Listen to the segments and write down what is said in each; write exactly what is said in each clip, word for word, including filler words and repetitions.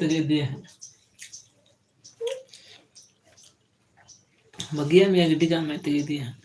ᱛᱮᱜᱮ ᱤᱫᱤᱭᱟ ᱦᱟᱸᱜ᱾ ᱵᱟᱹᱜᱤᱭᱟᱜ ᱢᱮᱭᱟ, ᱜᱤᱰᱤ ᱠᱟᱜ ᱢᱮ, ᱛᱮᱜᱮ ᱤᱫᱤᱭᱟ ᱦᱟᱸᱜ᱾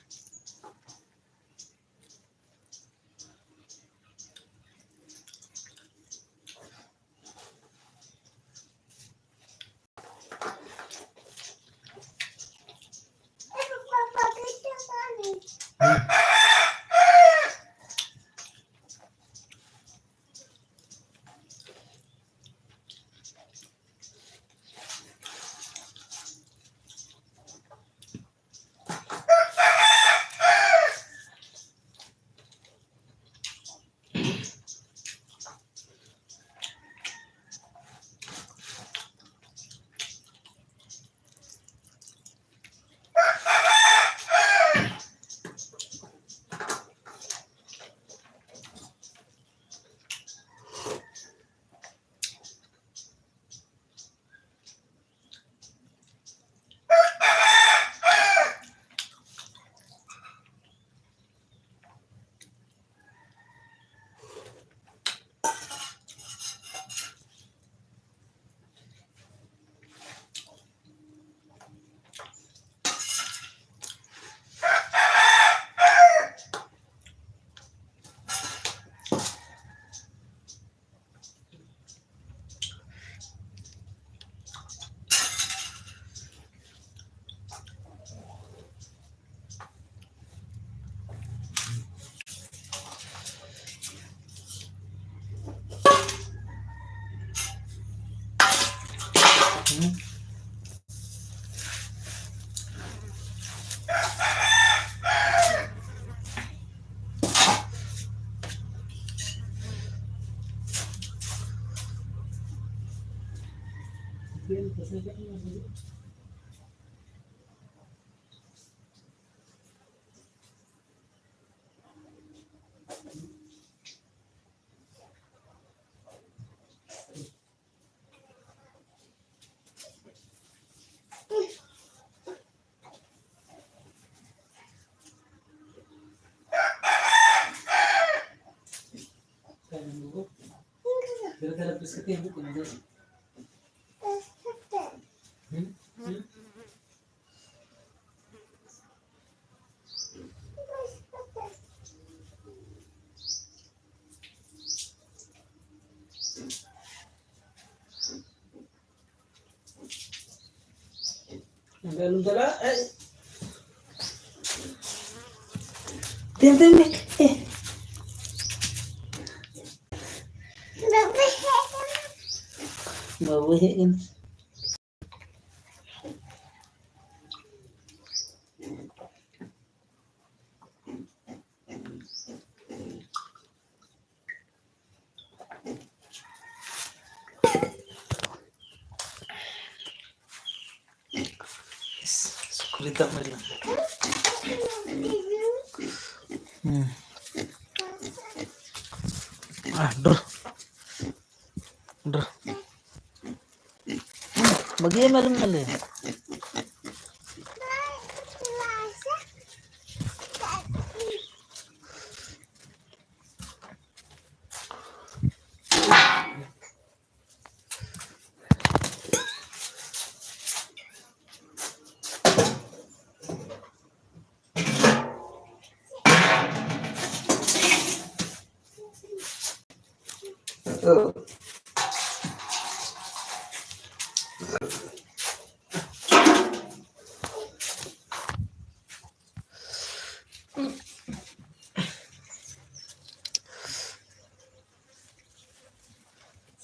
ᱚᱸᱰᱮ ᱟᱞᱚᱢ ᱪᱟᱞᱟᱜ, ᱮᱭ᱾ ᱫᱮᱱ, ᱫᱮᱱ, ᱫᱮᱱ, ᱮ᱾ ᱵᱟᱹᱵᱩᱭ ᱦᱮᱡ ᱮᱱᱟ᱾ ᱥᱩᱠᱨᱤ ᱫᱟᱜ ᱢᱟᱹᱰᱤ ᱞᱟᱝ᱾ ᱦᱩᱸ᱾ ᱟᱦ, ᱰᱩᱨ᱾ ᱰᱩᱨ᱾ ᱵᱟᱹᱜᱤᱭᱟᱹᱧ ᱢᱮ, ᱟᱞᱚᱢ ᱧᱮᱞᱮᱭᱟ᱾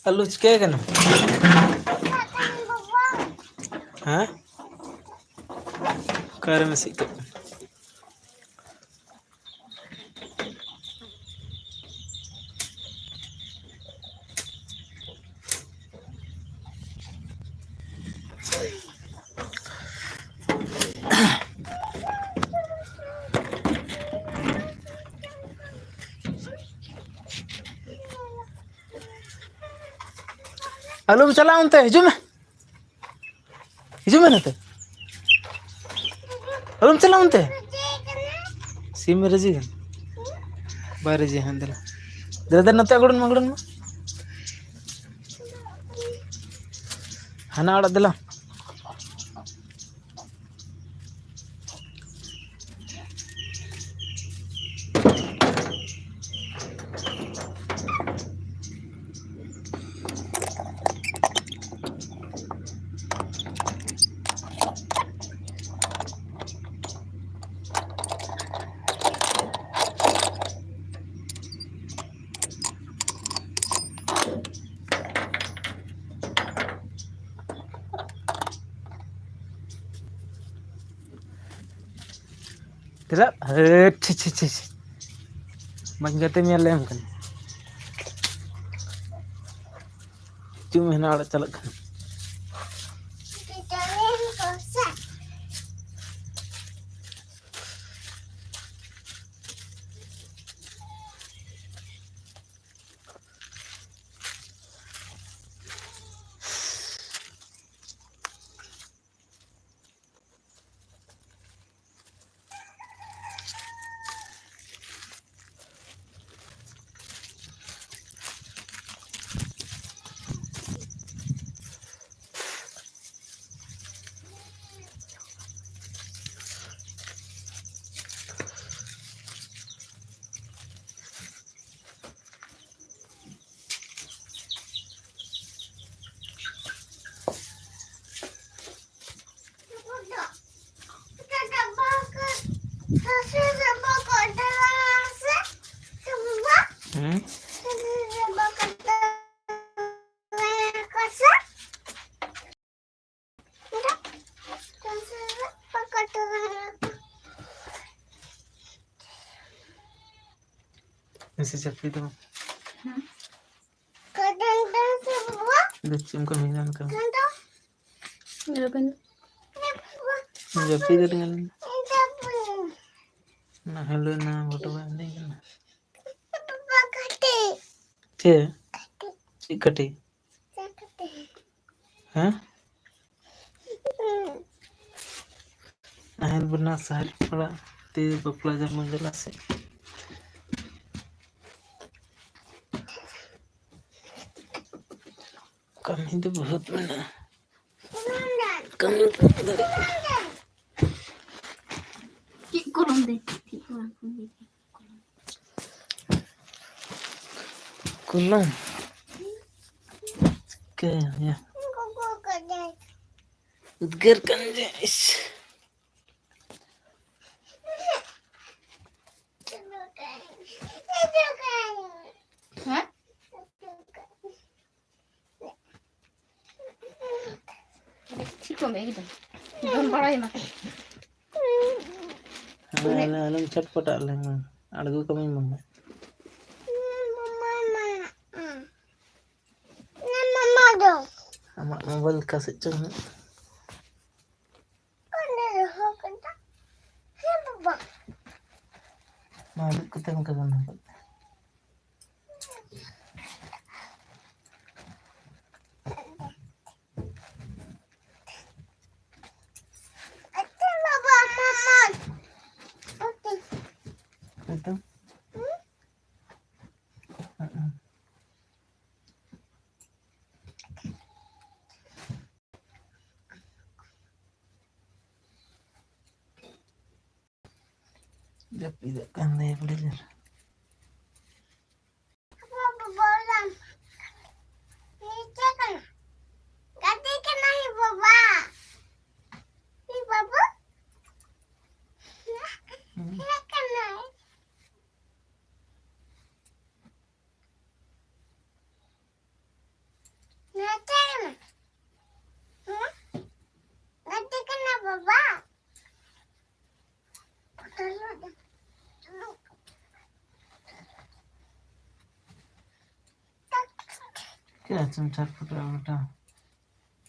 ᱟᱹᱞᱩ ᱪᱤᱠᱟᱹ ᱠᱟᱱᱟ? ᱦᱮᱸ? ᱚᱠᱟᱨᱮ ᱢᱮᱥᱮᱡ ᱠᱟᱜ ᱠᱟᱱᱟ? ᱟᱞᱚᱢ ᱪᱟᱞᱟᱜᱼᱟ ᱚᱱᱛᱮ, ᱦᱤᱡᱩᱜ ᱢᱮ᱾ ᱦᱤᱡᱩᱜ ᱢᱮ ᱱᱚᱛᱮ᱾ ᱟᱞᱚᱢ ᱪᱟᱞᱟᱜᱼᱟ ᱚᱱᱛᱮ᱾ ᱥᱤᱢ ᱮ ᱨᱟᱹᱡᱤ ᱠᱟᱱᱟ᱾ ᱵᱟᱭ ᱨᱟᱹᱡᱤ ᱦᱟᱸᱜ, ᱫᱮᱞᱟ᱾ ᱫᱮᱞᱟ, ᱫᱮᱞᱟ, ᱱᱚᱛᱮ ᱟᱬᱜᱚᱱ ᱢᱮ, ᱟᱬᱜᱚᱱ ᱢᱮ᱾ ᱦᱟᱱᱟ ᱚᱲᱟᱜ ᱫᱮᱞᱟ᱾ ᱪᱮᱫᱟᱜ? ᱦᱟᱹᱴ, ᱪᱷᱤ, ᱪᱷᱤ, ᱪᱷᱤ, ᱪᱷᱤ᱾ ᱵᱟᱹᱧ ᱜᱟᱛᱮ ᱢᱮᱭᱟ, ᱞᱟᱹᱭᱟᱢ ᱠᱟᱱᱟ᱾ ᱪᱩᱢ ᱦᱮᱱᱟᱜ ᱚᱲᱟᱜ ᱪᱟᱞᱟᱜ ᱠᱟᱱᱟ᱾ ᱦᱮᱸ? ᱢᱮᱥᱮ ᱪᱟᱹᱯᱤ ᱫᱚ᱾ ᱦᱮᱸ᱾ ᱫᱩ ᱪᱮᱫ ᱮᱢ ᱠᱟᱹᱢᱤᱭᱮᱫᱟ ᱚᱱᱠᱟ? ᱧᱮᱞ ᱵᱮᱱ᱾ ᱡᱟᱹᱯᱤᱫ ᱨᱮ ᱧᱮᱞ ᱢᱮ᱾ ᱱᱟᱦᱮᱞ ᱨᱮᱱᱟᱜ ᱵᱚᱴᱚ ᱵᱟᱭ ᱮᱱᱮᱡ ᱠᱟᱱᱟ᱾ ᱪᱮᱫ? ᱪᱮᱫ ᱠᱟᱹᱴᱤᱡ? ᱦᱮᱸ? ᱱᱟᱦᱮᱞ ᱵᱮᱱᱟᱣ ᱥᱟᱦᱮᱫ ᱯᱟᱲᱟᱜ ᱛᱮ ᱵᱟᱯᱞᱟ ᱡᱟᱢᱟ ᱜᱮᱞᱟ ᱥᱮ᱾ ᱠᱟᱹᱢᱤ ᱫᱚ ᱵᱚᱦᱩᱛ ᱢᱮᱱᱟᱜᱼᱟ᱾ ᱠᱟᱹᱢᱤ ᱫᱚ ᱫᱟᱲᱮᱭᱟᱜᱼᱟ᱾ ᱪᱮᱫ ᱠᱚᱞᱚᱢ ᱫᱮ? ᱪᱮᱫ ᱠᱚᱞᱚᱢ? ᱠᱚᱞᱚᱢ? ᱪᱤᱠᱟᱹᱭᱟ? ᱩᱫᱽᱜᱟᱹᱨ ᱠᱟᱱ ᱡᱮ, ᱤᱥ᱾ ᱦᱮᱸ? ᱪᱮᱫ ᱠᱚ ᱢᱮ ᱮᱠᱫᱚᱢ? ᱡᱚᱢ ᱵᱟᱲᱟᱭ ᱢᱟ᱾ ᱟᱞᱮ ᱟᱞᱚᱢ ᱪᱷᱚᱴᱯᱚᱴᱟᱜ ᱞᱮ ᱢᱟ᱾ ᱟᱬᱜᱚ ᱠᱟᱹᱢᱤ ᱢᱟ᱾ ᱟᱢᱟᱜ ᱢᱳᱵᱟᱭᱤᱞ ᱚᱠᱟ ᱥᱮᱫ ᱪᱚᱝ ᱦᱟᱸᱜ? ᱢᱟ ᱩᱫᱩᱜ ᱠᱟᱛᱮ ᱚᱱᱠᱟ ᱵᱚᱱ ᱦᱟᱸᱜ᱾ ᱦᱮᱸᱛᱚ᱾ ᱡᱟᱹᱯᱤᱫᱚᱜ ᱠᱟᱱ ᱫᱚᱭᱟ ᱵᱩᱰᱷᱤ ᱡᱳᱨ᱾ ᱜᱟᱛᱮ ᱠᱟᱱᱟᱭ ᱵᱟᱵᱟ᱾ ᱵᱟᱵᱟ᱾ ᱦᱮᱡ ᱠᱟᱱᱟᱭ᱾ ᱱᱚᱛᱮ ᱢᱮ᱾ ᱦᱮᱸ? ᱜᱟᱛᱮ ᱠᱟᱱᱟ ᱵᱟᱵᱟ᱾ ᱪᱮᱫ ᱪᱚᱢ ᱪᱷᱟᱴᱯᱚᱴᱟᱜᱼᱟ ᱵᱮᱴᱟ?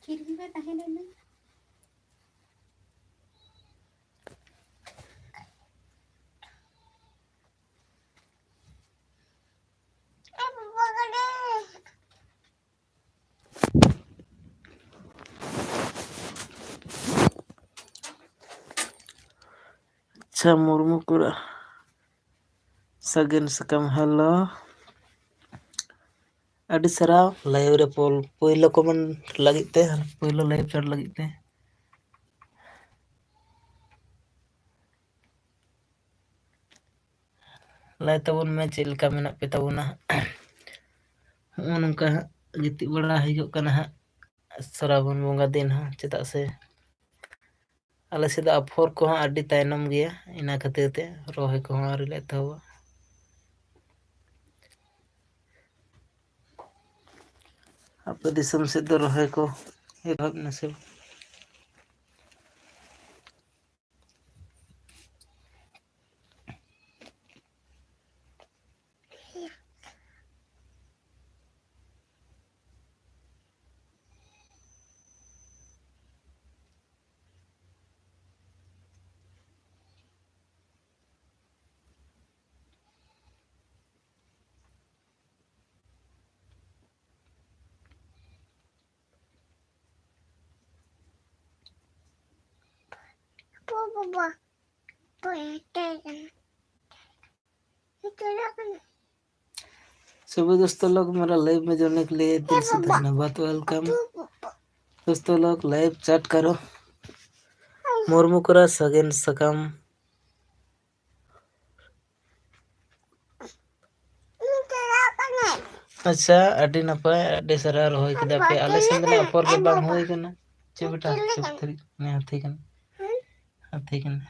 ᱠᱤᱨᱤᱧ ᱯᱮ ᱛᱟᱦᱮᱸ ᱞᱮᱱᱟ᱾ ᱟᱪᱪᱷᱟ, ᱢᱩᱨᱢᱩ ᱠᱩᱲᱟ᱾ ᱥᱟᱹᱜᱩᱱ ᱥᱟᱠᱟᱢ, hello᱾ ᱟᱹᱰᱤ ᱥᱟᱨᱦᱟᱣ live ᱨᱮ ᱯᱳᱭᱞᱳ comment ᱞᱟᱹᱜᱤᱫ ᱛᱮ, ᱯᱳᱭᱞᱳ live chat ᱞᱟᱹᱜᱤᱫ ᱛᱮ᱾ ᱞᱟᱹᱭ ᱛᱟᱵᱚᱱ ᱢᱮ, ᱪᱮᱫ ᱞᱮᱠᱟ ᱢᱮᱱᱟᱜ ᱯᱮ ᱛᱟᱵᱚᱱᱟ? ᱦᱚᱸᱜᱼᱚ ᱱᱚᱝᱠᱟ ᱦᱟᱸᱜ ᱜᱤᱛᱤᱡ ᱵᱟᱲᱟ ᱦᱩᱭᱩᱜ ᱠᱟᱱᱟ ᱦᱟᱸᱜ, ᱥᱨᱟᱵᱚᱱ ᱵᱚᱸᱜᱟ ᱫᱤᱱ ᱦᱚᱸ, ᱪᱮᱫᱟᱜ ᱥᱮ ᱟᱞᱮ ᱥᱮᱫ ᱫᱚ ᱟᱯᱷᱚᱨ ᱠᱚᱦᱚᱸ ᱟᱹᱰᱤ ᱛᱟᱭᱱᱚᱢ ᱜᱮᱭᱟ, ᱤᱱᱟᱹ ᱠᱷᱟᱹᱛᱤᱨ ᱛᱮ ᱨᱚᱦᱚᱭ ᱠᱚᱦᱚᱸ ᱟᱹᱣᱨᱤ ᱞᱮ ᱮᱛᱚᱦᱚᱵᱟ᱾ ᱟᱯᱮ ᱫᱤᱥᱚᱢ ᱥᱮᱫ ᱫᱚ ᱨᱚᱦᱚᱭ ᱠᱚ ᱮᱛᱚᱦᱚᱵ ᱮᱱᱟ ᱥᱮ ᱵᱟᱝ? ᱵᱟᱵᱟ, ᱚᱠᱚᱭ ᱦᱮᱴᱮᱡ ᱠᱟᱱᱟ? ᱦᱮᱴᱮᱡᱚᱜ ᱠᱟᱱᱟ। सभी दोस्तों लोग, मेरा लाइव में जुड़ने के लिए दिल से धन्यवाद। वेलकम। दोस्तों लोग, लाइव चैट करो। ᱢᱩᱨᱢᱩ ᱠᱚᱲᱟ ᱥᱟᱜᱮᱱ ᱥᱟᱠᱟᱢ। ᱟᱪᱪᱷᱟ, ᱟᱹᱰᱤ ᱱᱟᱯᱟᱭ, ᱟᱹᱰᱤ ᱥᱟᱨᱦᱟᱣ ᱨᱚᱦᱚᱭ ᱠᱮᱫᱟ ᱯᱮ᱾ ᱟᱞᱮ ᱥᱮᱱ ᱫᱚ ᱱᱟᱜ ᱟᱯᱷᱚᱨ ᱜᱮ ᱵᱟᱝ ᱦᱩᱭ ᱠᱟᱱᱟ᱾ ᱪᱮᱫ ᱵᱮᱴᱟ? ᱪᱮᱫ ᱛᱟᱹᱨᱤᱠᱷ? ᱦᱮᱸ, ᱦᱟᱹᱛᱤ ᱠᱟᱱᱟ᱾ ᱦᱟᱹᱛᱤ ᱠᱟᱱᱟ᱾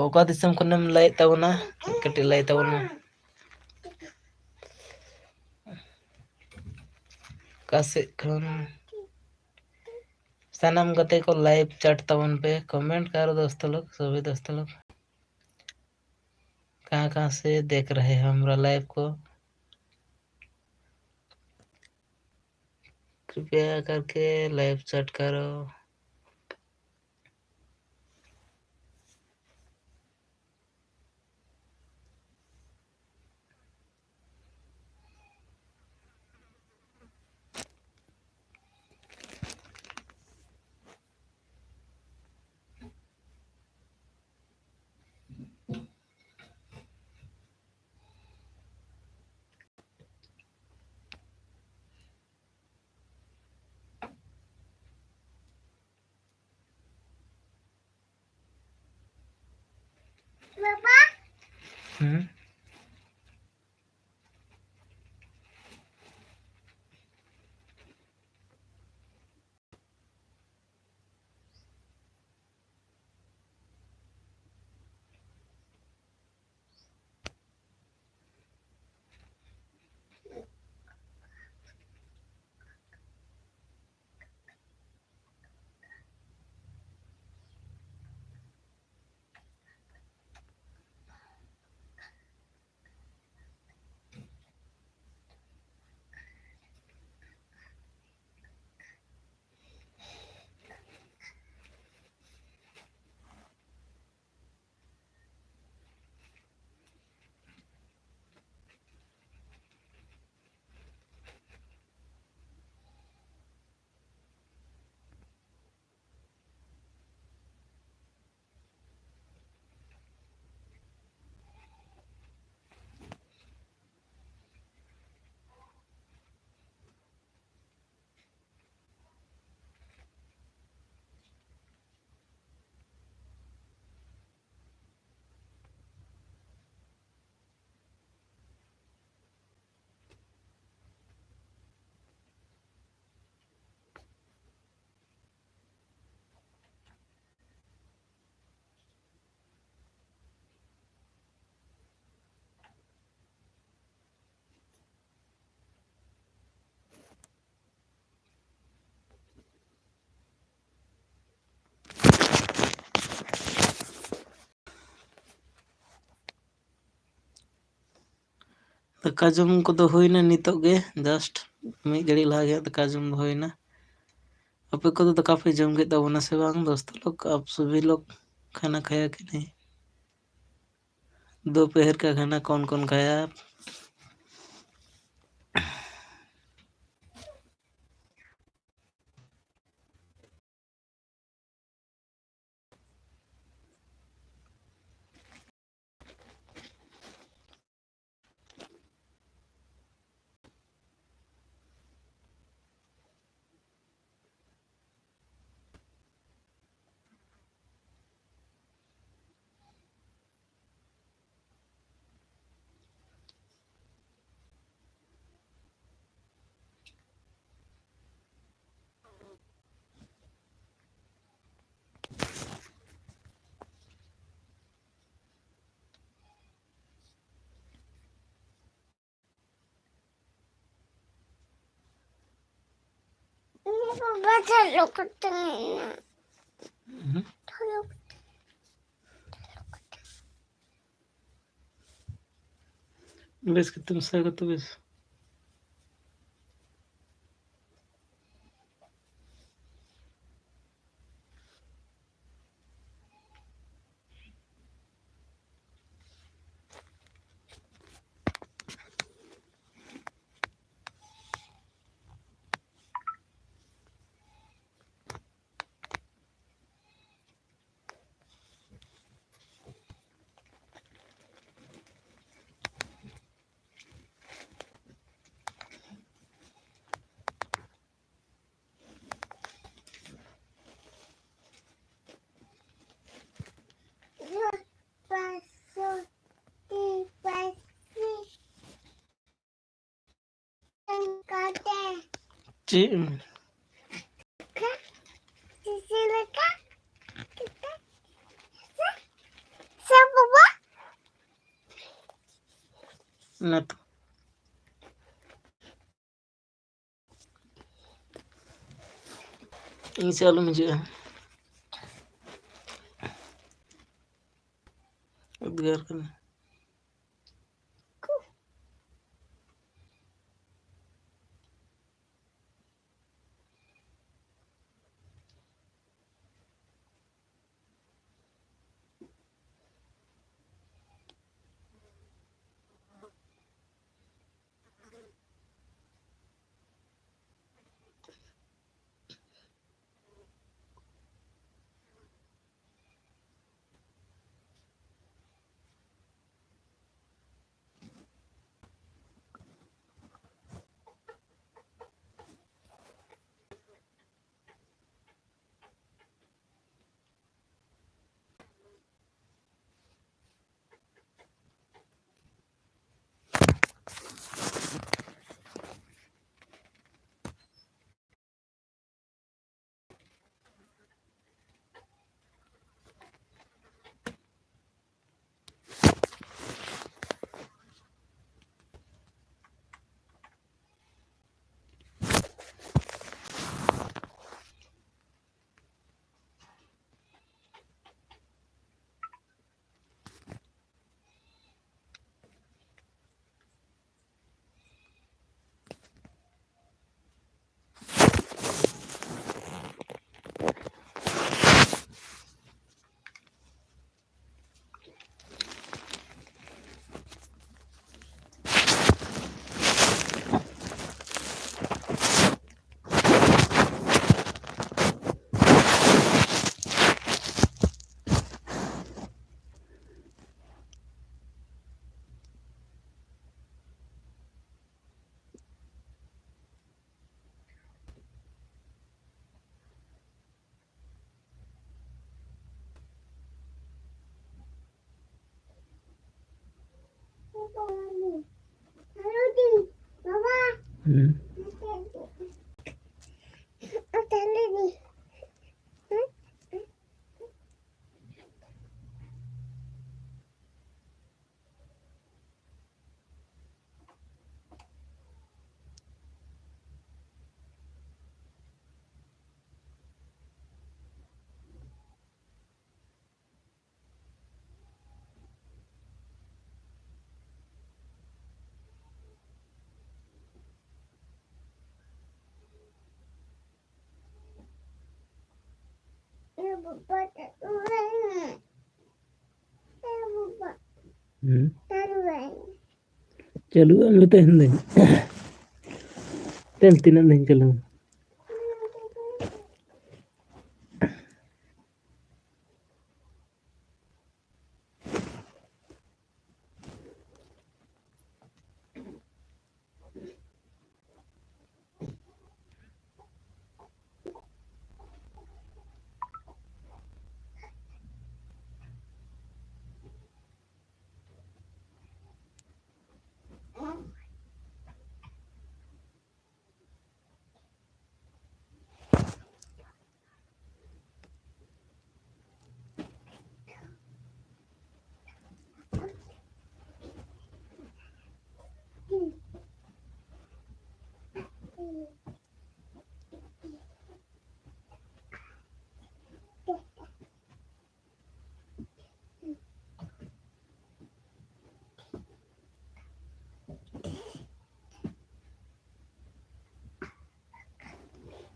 ᱚᱠᱟ ᱫᱤᱥᱚᱢ ᱠᱷᱚᱱᱮᱢ ᱞᱟᱹᱭᱮᱫ ᱛᱟᱵᱚᱱᱟ? ᱠᱟᱹᱴᱤᱡ ᱞᱟᱹᱭ ᱛᱟᱵᱚᱱ ᱢᱮ᱾ ᱚᱠᱟ ᱥᱮᱫ ᱠᱷᱚᱱ? ᱥᱟᱱᱟᱢ ᱜᱟᱛᱮ ᱠᱚ ᱞᱟᱭᱤᱵᱷ ᱪᱟᱴ ᱛᱟᱵᱚᱱ ᱯᱮ, ᱠᱚᱢᱮᱱᱴ ᱠᱟᱨᱚ ᱫᱳᱥᱛᱚ ᱞᱳᱜ, ᱥᱚᱵᱷᱤ ᱫᱳᱥᱛᱚ ᱞᱳᱜ᱾ ᱠᱟᱦᱟᱸ ᱠᱟᱦᱟᱸ ᱥᱮ ᱫᱮᱠᱷ ᱨᱟᱦᱮ ᱦᱟᱢᱨᱟ ᱞᱟᱭᱤᱵᱷ ᱠᱚ? कृपया करके लाइव चैट करो। ᱵᱟᱵᱟ᱾ ᱦᱩᱸ᱾ ᱫᱟᱠᱟ ᱡᱚᱢ ᱠᱚᱫᱚ ᱦᱩᱭᱱᱟ ᱱᱤᱛᱚᱜ ᱜᱮ, just ᱢᱤᱫ ᱜᱷᱟᱹᱲᱤᱡ ᱞᱟᱦᱟ ᱜᱮ ᱦᱟᱸᱜ ᱫᱟᱠᱟ ᱡᱚᱢ ᱫᱚ ᱦᱩᱭᱱᱟ᱾ ᱟᱯᱮ ᱠᱚᱫᱚ ᱫᱟᱠᱟ ᱯᱮ ᱡᱚᱢ ᱠᱮᱫ ᱛᱟᱵᱚᱱᱟ ᱥᱮ ᱵᱟᱝ? ᱫᱳᱥᱛᱚ ᱞᱳᱜ, ᱟᱯ ᱥᱚᱵᱷᱤ ᱞᱳᱜ ᱠᱷᱟᱱᱟ ᱠᱷᱟᱭᱟ ᱠᱤ ᱱᱟᱦᱤᱸ? ᱫᱳᱯᱚᱦᱚᱨ ᱠᱟ ᱠᱷᱟᱱᱟ ᱠᱚᱱ ᱠᱚᱱ ᱠᱷᱟᱭᱟ? ᱵᱟᱵᱟ ᱪᱟᱞᱩ ᱠᱟᱛᱮ ᱢᱮᱱᱟᱜ᱾ ᱦᱩᱸ᱾ ᱪᱟᱞᱩ ᱠᱟᱛᱮ᱾ ᱵᱮᱥ ᱠᱟᱛᱮᱢ ᱥᱟᱭ ᱠᱟᱛᱮ ᱵᱮᱥ᱾ ᱪᱮᱫ ᱮᱢ ᱢᱮᱱᱟ? ᱚᱱᱟ ᱛᱚ᱾ ᱤᱧ ᱥᱮᱫ ᱟᱞᱚᱢ ᱦᱤᱡᱩᱜᱼᱟ᱾ ᱩᱫᱽᱜᱟᱹᱨ ᱠᱟᱱᱟ᱾ Hmm. Hmm. ᱪᱟᱹᱞᱩᱜ ᱟᱢ ᱞᱮ ᱛᱟᱦᱮᱱ ᱫᱟᱹᱧ᱾ ᱛᱮᱱ ᱛᱤᱱᱟᱹᱜ ᱫᱤᱱ ᱪᱟᱹᱞᱩ?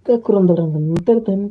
ᱚᱠᱟ ᱠᱚᱨᱮᱢ ᱫᱟᱬᱟᱱ ᱠᱟᱱᱟ? ᱱᱚᱛᱮ ᱨᱮ ᱛᱟᱦᱮᱱ ᱢᱮ᱾